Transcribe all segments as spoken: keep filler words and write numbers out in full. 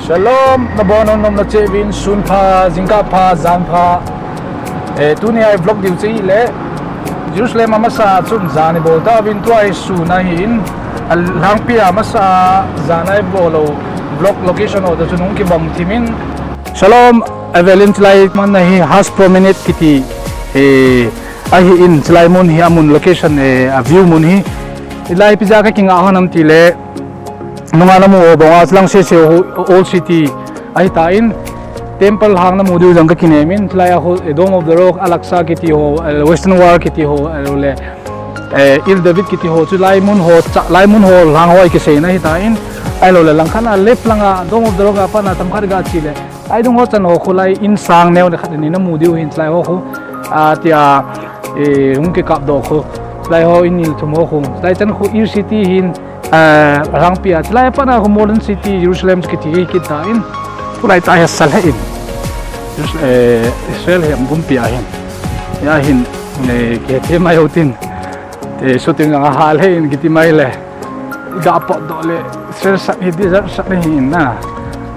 Shalom, nabonun nom nachevin, sun pha, jingkah pha, jan pha. Eh, tunia i vlog diu chu ahile Jerusalem a masa chun jan ibol tauvin, tua hi sun ahin, alhangpi a masa jan a ibol u vlog location ho toh chun hung kibang thimin. Shalom, Evelyn, chulai mun hi Haas Promenade kiti, eh, ahin, chulai mun hi amun location, eh, a view mun hi. Hilai ipi jeh a kakinga hon ham tile, nunga namu u banga chulang sese u Old City ahitan, temple hang namu diu jong kakinem in, chulai a ho, eh, Dome of the Rock, Al-Aqsa kiti ho, eh, Western Wall kiti ho, eh, le, eh, Ile David kiti ho, chulai mun ho, chulai mun ho lhang ho i kiseina ahitan, ahilouleh langkhat a left langa Dome of the Rock a pat a tamkhat ga chele, aidung ho chan ho khu lai in sang neo le khat ni namu diu hin chulai ho khu, a, tia, eh, hung kikap doh khu, chulai ho in il thum ho khu, chulai chan khu Old City hin, eh, alhangpi a, chulai a pat a khu modern city Jerusalem chu kiti hi kit tan, tulai ta hi sal he in, Jerus-, eh, Israel hi pumpi ahin, hia hin, eh, kihethem mai u tin, eh, shooting a hal he in kiti mai le. Ga potdoh le, Israel sat hi desert sat ahi in na.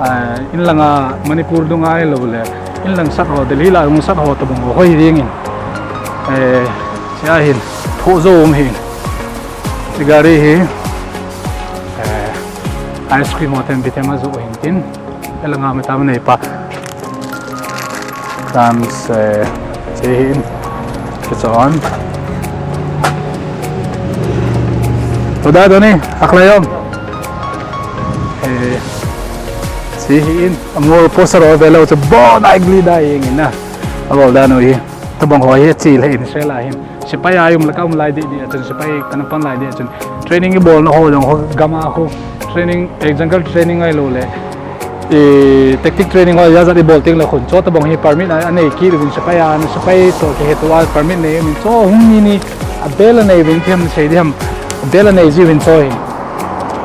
Ah, inlanga Manipur dunga ahilouleh, inlang sat ho, Delhi la hung sat ho tobang ho hoi ding in. Eh, hia hin, tho jo um hin. Hiche gari hi, eh, ice cream ho tem bi tem ajo hin tin. Elanga mi tam nei pa. Tam se, hiche hin. Kichon. Toda doni, aklai om. Eh, hiche hin. Amol poster ho velo chu bon ai gli da ing in na. Abol dan u hi. Tobang ho hi chele in Israel a hin. Sepai a um le ka um lai deh deh a chun, sepai kana pan lai deh a chun. Training ibolna ho jong ho gam a ho. Training, eh, jungle training ahilouleh, eh, tactic training ho jat jat ibol teng le khun. Chu tobang hi permit a, anei kit uvin sepai a, sepai toh kihetto a permit nei uvin. Chu hung ni ni abel anei uvin ti ham sei di ham. Abel anei ji uvin chu hin.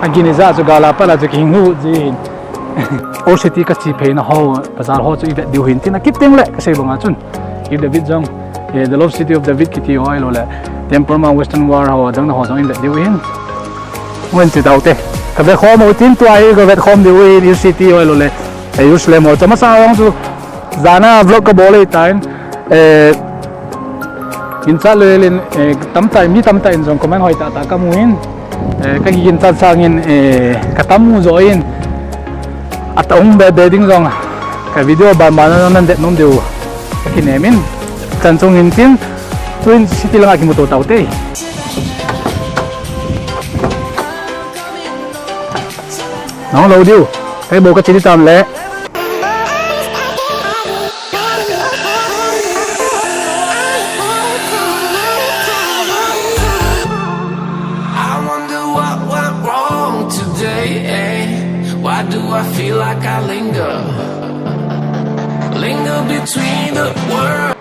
Agin ijat chu gal a pat a chu kihing hu ji hin. Old City kache pheina ho, bazar ho chu ivet diu hin tin akit teng le kasei banga chun. Ile David jong, eh, The Lost City of David kiti ho ahilouleh, Temple Mount, Western Wall ho, adang na ho jong ivet diu hin. Hung in che taute. Kavet khom u tin tua hi kavet khom diu hin, Old City ho ahilouleh, eh, Jerusalem ho. Chu masa jong chu, jan a vlog kabol ahitan, eh, in chat lel in, eh, tamtah, mi tamtah in jong comment hoi tah tah kamu in, eh, kakiginchat sangin, eh, katam u jo in, atah hung be be ding jong, ka video ban ban a nan det nom diu, kakinem in, chan chung in tin, tuin city langa kimuto taute. Nang lo diu, kaibol kache di tam le. I wonder what went wrong today, eh? Why do I feel like I linger? Linger between the worlds.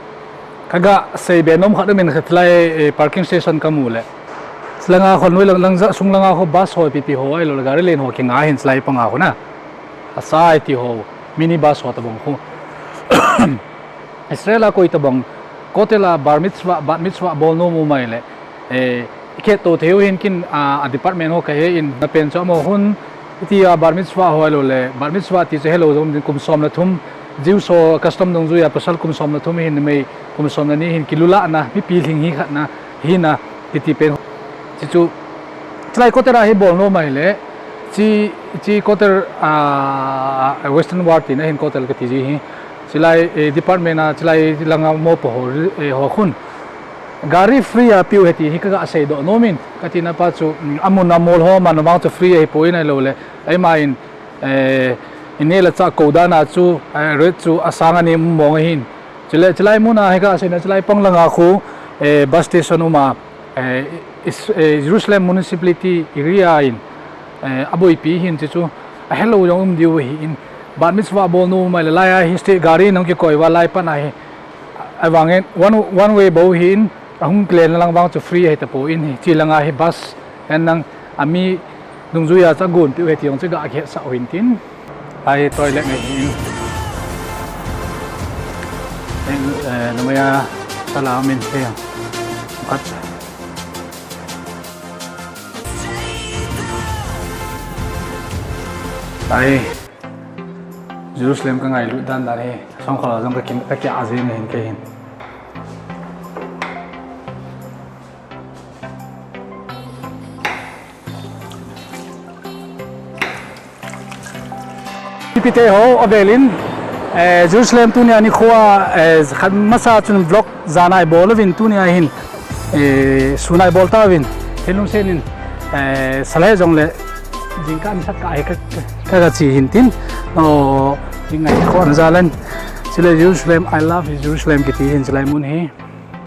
Kaga sei be nom khat um in khat lai, eh, parking station kamu le. Chulanga khun noi lang, lang ja sung langa khu bus ho pipi ho ahilouleh gari len ho kinga hin chulai panga khu na. Asai ti ho, mini bus ho tobang khu. Israel a koi tobang, Kotel a bar mitzvah, bat mitzvah bol nom u mai le, eh, ikhetto thei u hin kin, a, a department ho kahe in, na pen chu amaho hin, iti a bar mitzvah ho ahilouleh, bat mitzvah ti chu helou jong din kum som le thum, Jews ho custom dungjui a pasal kum som le thum hin, numei kum som le ni hin kilulahna, mipi lhing hi khatna, hina, titi pen. Chuchu, chulai Kotel a hi bol nom mai le, chi, chi Kotel, a, Western Wall tina hin Kotel kati ji hi. Chulai, eh, department a, chulai langa mopo ho, eh, ho khun. Gari free a piu ahi ti hi kaga seidoh nom in, katina pa chu, mm, amun a mol ho man vang chu free ahipoi ahilouleh. Eima in, eh, inei le chah kou dan a chu, eh, rate chu asang a nei mong ahin. Chule, chulai mun a hi kaseina chulai pang langa khu, eh, bus station um a, eh, is, eh, Jerusalem Municipality area in, eh, aboipi hin chuchu ahelou jong um diu ahin, bat mitzvah bol nom mai le lai a hi state gari in hung kikoi uva lai pan a hi, avangin one, one way bou hin, ahung kile na lang vang chu free ahi tapon hi, chi langa hi bus, en nang ami dungjui a chu agon piu ahi ti jong chu ga kihetsah u hin tin. Ai toilet ngai hin. En, eh, numei a sala min thei. Kat. Ai. Jerusalem ka ngailut dan dan hi, songkhol a jong ka kin, ka kia jing hin kei hin. Pipite ho, avelin, eh, Jerusalem tunia nikhoa, eh, khat masa chun vlog jana ibol uvin tunia hin, eh, suna ibol tauvin, hin lungsetin, eh, sale jongle, jingkah nisat kah hi ka, ka, ka, ka chi hin tin, o, jing ngai khon jalan, chule Jerusalem, I love Jerusalem kiti hin chulai mun hi.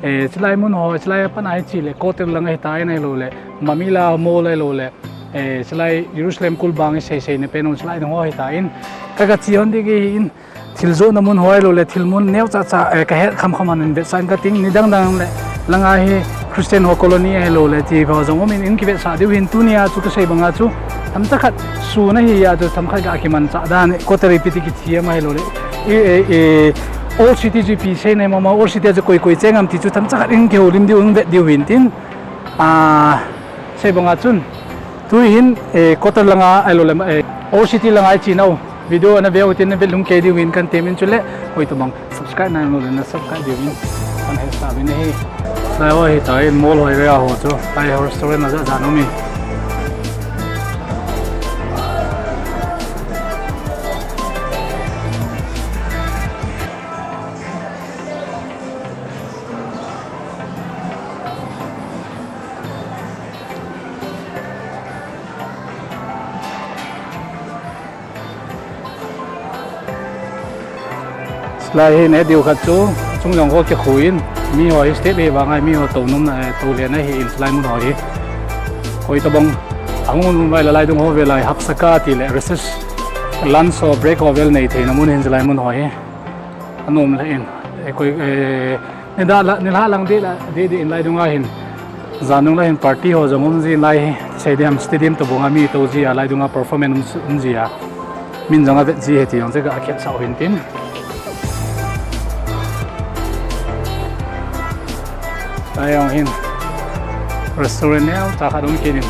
Eh, chulai mun ho, chulai a pat a hi chule, Kotel lang ahitai, ahilouleh, Mamilla Mall ahilouleh, eh, chulai Jerusalem kulbang hi seisei na pen un chulai ding ho ahitan, ka, ka chi hon ding ahin, thil johna mun ho ahilouleh, thil mun neocha cha, eh, ka het khamkham in vetsah inge kating, nidang dang le, langa hi Christian ho colony ahilouleh, ti ho jong um in, in kivetsah diu hin tunia chu ka sei banga chu, themcha khat suna hi a chu themkhat ga kimanchah dan, Kotel ipi ti kithi am ahilouleh, i, i, i, Old City chu ipi seina mama, Old City a chu koi koi cheng am ti chu themcha khat in kihoulim diu, in vet diu hin tin. Ah, sei banga chun. Tuhin, eh, Kotel langa, ahilouleh, eh, Old City langa i chenau. Video na veu tin na vet lhung kei diu hin kan temin chule. Hoi tobang subscribe na lou le na subscribe diu hin. Kan hesa uvin ahi. Lai ho ahitai, mall ho hi ve a ho chu. Lai ho restaurant na ja ja nom in. Lai hi neh diu khat chu, chung jong ho kikhu in, mi ho hi step hi vang a, mi ho tou nom na, eh, tou lheh na hi in lai mun ho hi. Hoi tobang, ahung um lai la lai dung ho ve lai hapsaka ti le recess, lunch ho break ho vel nei theina mun hin lai mun ho hi. Anom lheh in, eh, koi, eh, Nidang la, nilhah lang ding la, ding ding in lai dunga hin. Jan nung la hin party ho jong um jin lai hi. Sei ding ham stadium tobang a mi tou ji a lai dunga performance um, um ji a. Min jong a vet ji ahi ti jong chu ka khel sa hin tin. Lai jong hin. Restaurant neocha khat um kit in.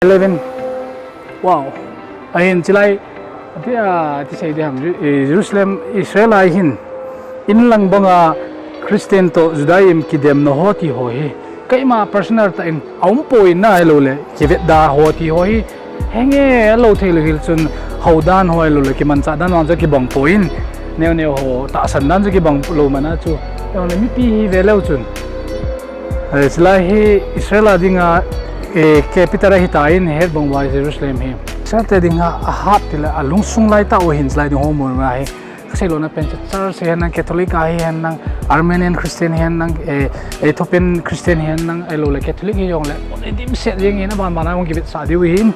Eleven. Wow. Ahin chilai, ati, ah, ati sei ding ham, Ju-, eh, Jerusalem, Israel a hin, in lang banga Christian to Judaism kidemna ho ti ho hi. Keima personal tah in, aum poi na ahilouleh, kivetda ho ti ho hi. Henge, alou thei lou hel chun, houdan ho ahilouleh, kimanchah dan vang chu kibang poi. Neo neo ho, tahsan dan chu kibang lou mana chu. Ahilouleh, mipi hi ve leu chun. Eh, chilai hi Israel a dinga Eh, capital ahitan, hetbang uva Jerusalem hi Israel te dinga ahat tile alungsung laitah u ahin, chulai ding ho mun uva hi. Kasei lona pen chu church hihen lang, Catholic a hihen lang, Armenian Christian hihen lang, eh, Ethiopian Christian hihen lang, ahilouleh Catholic hijongleh, dimset jeng in aban ban a hung kivetsah diu ahin.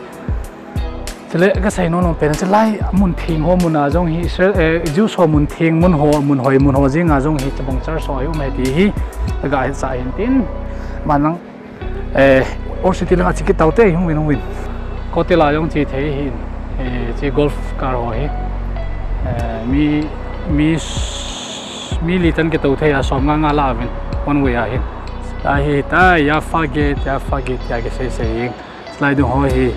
Chule kasei nom nom pen chu lai mun theng ho mun a jong hi Israel, eh, Jews ho mun theng mun ho, mun hoi mun ho jeng a jong hi tabang church ho hi um ahi ti hi kaga hetsah ahin tin. Aban lang, eh, Old City lang a che kit taute, hung uvin, hung uvin. Kotel a jong che thei ahin, eh, che golf car ho hi. Eh, mi, mi, mi li chan kitoh thei a som nga nga la uvin, one way ahin. Ahi ta, Jaffa Gate, Jaffa Gate, tia kisei sei jeng. Chulai dung ho hi,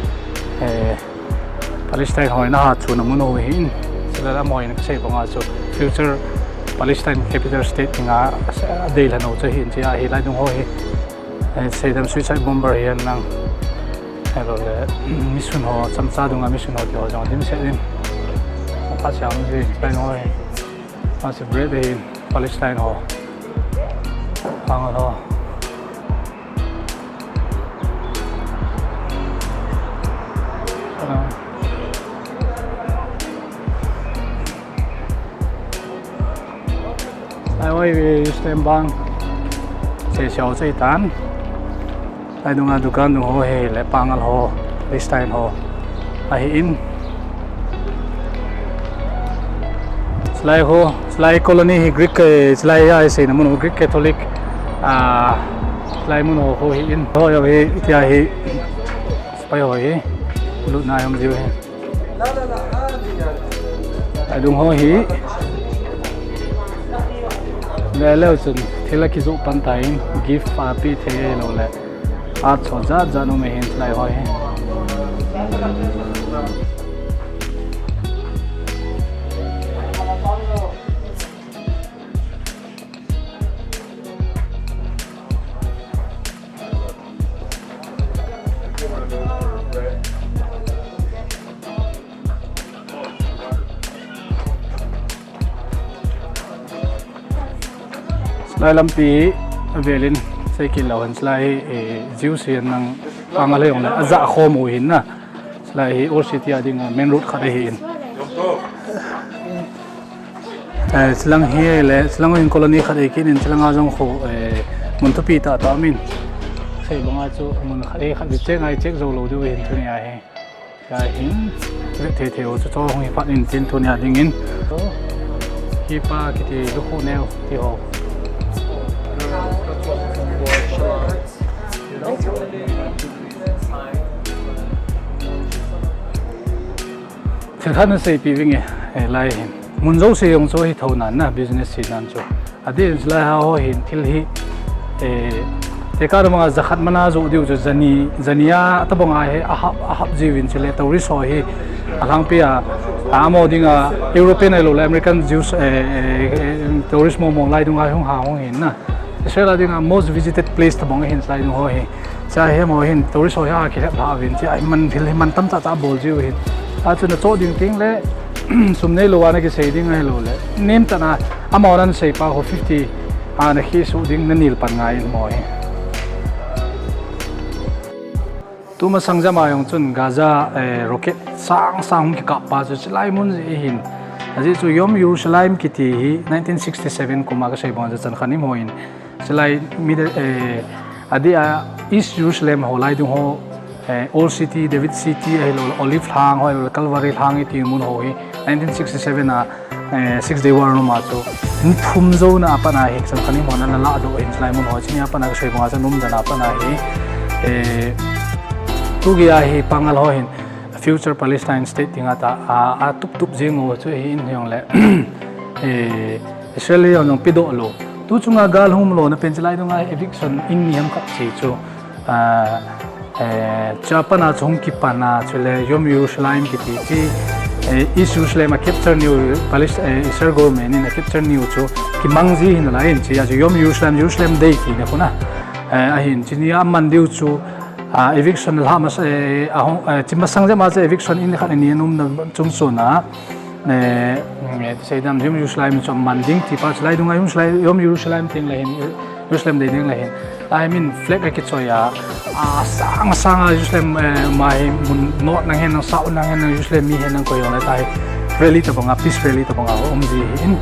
eh, Palestine ho in aha chuna mun ho ahin. Chulai amaho in kasei banga chu future Palestine capital state dinga adeilhen u chu ahin, chea hi lai dung ho hi, eh, seidam suicide bomber hihen lang, ahilouleh mission ho, chamcha dunga mission ho ti ho jong dimset in. Phat siam hi, lai dung ho hi. Masi bread ahin, Palestine ho. Pangal ho. Ah. Lai hoi, eh, Jerusalem bang. Sei sei ho sei tan. Lai dunga dukan dung ho hi le pangal ho, Palestine ho ahin. Chulai ho, chulai colony hi Greek, eh, chulai a iseina mun Greek Catholic, ah, chulai mun ho, ho ahin. Ho jong hi, itia hi, sepai ho hi, lutna jong jiu hi. Adung ho hi. Veleu chun thil akijoh pan tan, gift a pe thei lou le. Acho jat jat um ahin lai ho hi. Lai lampi avelin seikit lou hen, lai, eh, Jews hihen lang pangal hijongle ajah khom u ahin na. Lai hi Old City a dinga main road khat ahin. Eh, chulang hi le, chulang hin colony khat ahi kit in, chulanga jong khu, eh, mun thupi tah tah um in. Sei banga chu mun khat hi khat hi check ngai check jou lou diu ahin tunia hi. Ka hin, vet thei thei u chu cho hung hi phat in tin tunia dingin. Kipa kiti lukhuh neo ti ho. Thil khat na seipeh vinge, eh, lai hin. Mun jouse jong chu hi thou nan na, business hi nan chu. Adeh in lai ho hin thil hi, eh, tekah na manga jakhat mana joh diu chu jani, jani a tabang a hi ahap, ahap jiuvin chule tourist ho hi alhangpi a, amaho dinga European ahilou le American Jews, eh, eh, eh, tourist mong mong lai dunga hung ha hung hin na. Israel a dinga most visited place tabang ahin lai dung ho hi. Chua hi amaho hin tourist ho hi akilhep lha uvin, chua hi man thil hi man tam tah tah abol jiu hin. Achu na choh ding teng le, sum neilou a na kisei ding ahilou le. Nim tah na, amaho nan seipa ho fifty, a na khi suh ding na nil pan ngai in amaho hi. Tumasang jama jong chun Gaza, eh, rocket sang sang hung kikap pa chu chulai mun jeh hin. Ajeh chu Yom Yerushalayim kiti hi nineteen sixty-seven kum a kasei bang chu Chankhanim ho in. Chulai middle, eh, adeh a East Jerusalem ho lai dung ho, eh, Old City, David City, ahilou le Olive lhang ho, ahilou le Calvary lhang iti mun ho hi nineteen sixty-seven a, eh, Six Day War numa chu. Ni thum jouna a pat a hi Chankhanim hon ana ladoh hin chulai mun ho chini a pat a kasei banga chu nom dan a pat a hi, eh, tugei a hi pangal ho hin future Palestine state dinga ta, a, atup tup jing u chu hi in hijongle, eh, Israel jong jong pedoh lou. Tu chunga gal hung um lona pen chulai dunga eviction in ni ham khat che chu, ah, eh, chua pat a chu hung kipan a chule Yom Yerushalayim kiti chu, eh, East Jerusalem a capture niu Palis-, eh, Israel government in a capture niu chu kimang ji hin lai in chu, achu Yom Yerushalayim, Jerusalem Day kiti na khu na. Eh, ahin chini a man diu chu, ah, eviction lha masa, eh, ahung, eh, chi masang jama chu eviction in khat ni anum na chung chuna. Eh, mm, eh, seidam Yom Yerushalayim chu man ding ti pa chulai dunga Yom Yerushalayim, Yom Yerushalayim teng le hin, Jerusalem Day teng le hin. Lai min flag akichoi a, A sang sang a Jerusalem, eh, ma hi mun north lang hen lang, south lang hen lang, Jerusalem mi hen lang koi jong le ta hi rally tabang a, peace rally tabang a um ji ahin.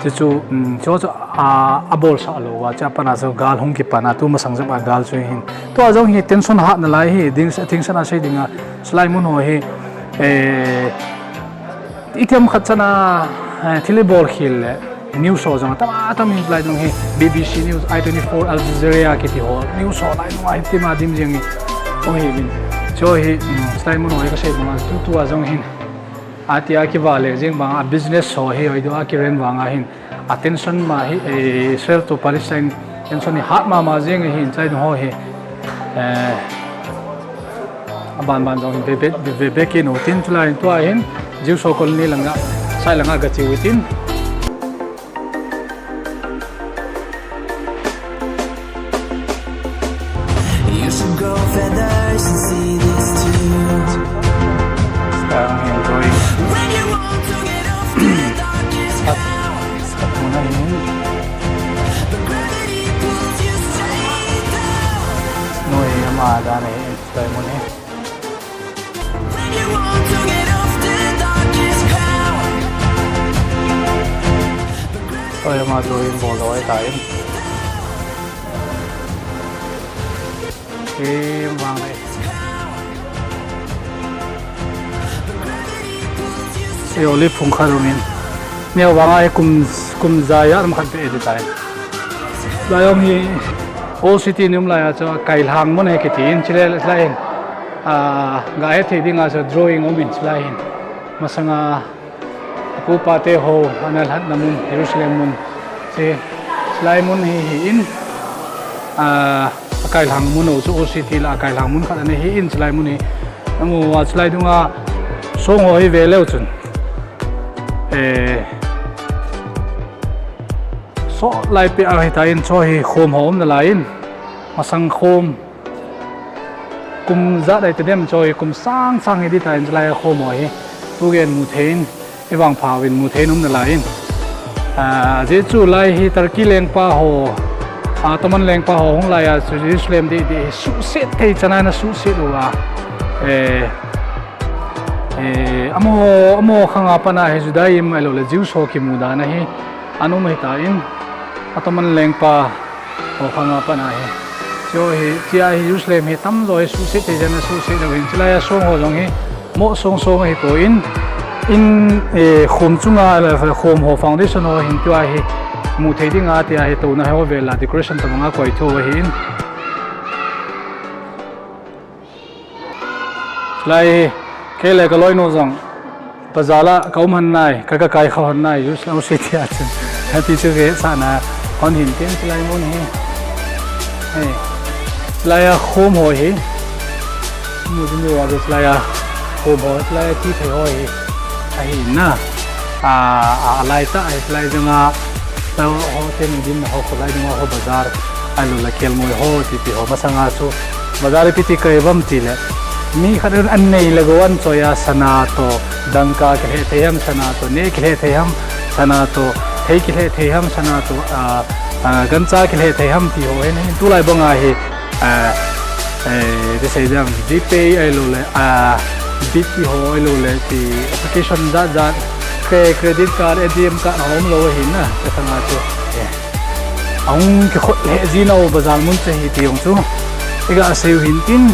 Chuchu, um, chu chu a, a bolsah lou a, chu a pat a chu gal hung kipan a, tu masang jep a gal chu hin. Tua jong hi tension hat nalai hi, ding, ding san a sei ding a, chulai mun ho hi, eh, itiham khat chan a, eh, thil i bol khel le, news ho jong tam a tam hin chulai ding hi, B B C News, I twenty-four, Al Jazeera kiti ho, news ho lai ding a hi tima dim jing hi, ong hi min. Chu hi, um, chulai mun ho hi ka sei bang a, tu, tu a jong hin. Atia kiva le jing bang a business ho hi, hoi do a kiren vang a hin. A tension ma hi, eh, Israel to Palestine tension hi hat mama jing ahin, chulai ding ho hi. Eh, aban ban jong ve, ve, ve, ve kit u tin chulai tua hin, Jews ho colony lang a, side lang a ga che u tin. You should grow feathers and see this too. Sekarang yang drawing. When you want to get off to the darkest cloud. Start muna ini. The gravity pulls you straight down. No, eh, ama dan eh, start muna eh. When you want to get off the darkest cloud. Oi, ama drawing bol doi ta in. Kim vang le. Ei, olive phung khat um in. Neo vang a hi kum, kum ja a um khat be e ti tai. Lai um hi Old City ni um lai a chu Kailhang mun hi kiti in chule lai in. A, ga he thei ding a chu drawing um in chulai hin. Masang a Pu pa te ho ana lhatna mun, Jerusalem mun. Che, chulai mun hi hi in, a, a Kailhang mun ho chu Old City la a Kailhang mun khat ana hi in chulai mun hi. Amu a chulai dung a song ho hi ve leu chun. Eh, so lai pe a hi ta in chu hi khom ho um nalai in. Masang khom. Kum ja dai te dem chu hi kum sang sang hi di ta in chulai a khom ho hi. Tu gen mu thei in, i vang pha vin mu thei in um nalai in. A, je chu lai hi Turkey lengpa ho, a, Ottoman lengpa ho hung lai a chu Jerusalem di, di suhset thei chana na suhset u a. Eh, eh, amo, amo khang a pat a hi Judaism ahilou le Jews ho kimu dan a hi. An um hi ta in, Ottoman lengpa ho khang a pat a hi. Chu hi, chia hi Jerusalem hi tamjo hi suhset thei jeng a suhset lou hin. Chulai a song ho jong hi, mo song song hi po in, in, eh, khom chunga, eh, khom ho foundation ho hin tua hi, mu thei ding a tia hi tona ho vel a decoration tabang a koi thu ahi in. Lai, kei le ka loinu jong, bazar la ka um hon nai, ka, ka kai kha hon nai, Jerusalem City a chun. Heti chu ve sa na, hon hin tin chulai mun hi. Hei, chulai a khom ho hi. Mu din mu a chulai a khom ho, chulai a thi thei ho hi. Ahi na. A, a, a lai ta, a lai jong a, ta ho, ho, te ni din ho, kholai ding ho, bazar, ahilou le kelngoi ho, ti, ti ho, masang a chu, bazar ipi ti kai bam ti le, mi khat in an nei le go an choi a, sana to, dangka kile thei ham, sana to, ne kile thei ham, sana to, thei kile thei ham, sana to, a, a, gancha kile thei ham, ti ho, hin, hin, tulai bang a hi, a, eh, ti sei dang, GPay ahilou le, a, Bit ti ho ahilou le, ti application jat jat, cre-, credit card, A T M card ho um lou ahi na, ka tang a chu. Eh. Ahung kikhot le jing nau bazar mun che hi ti jong chu. I ga sei u hin tin,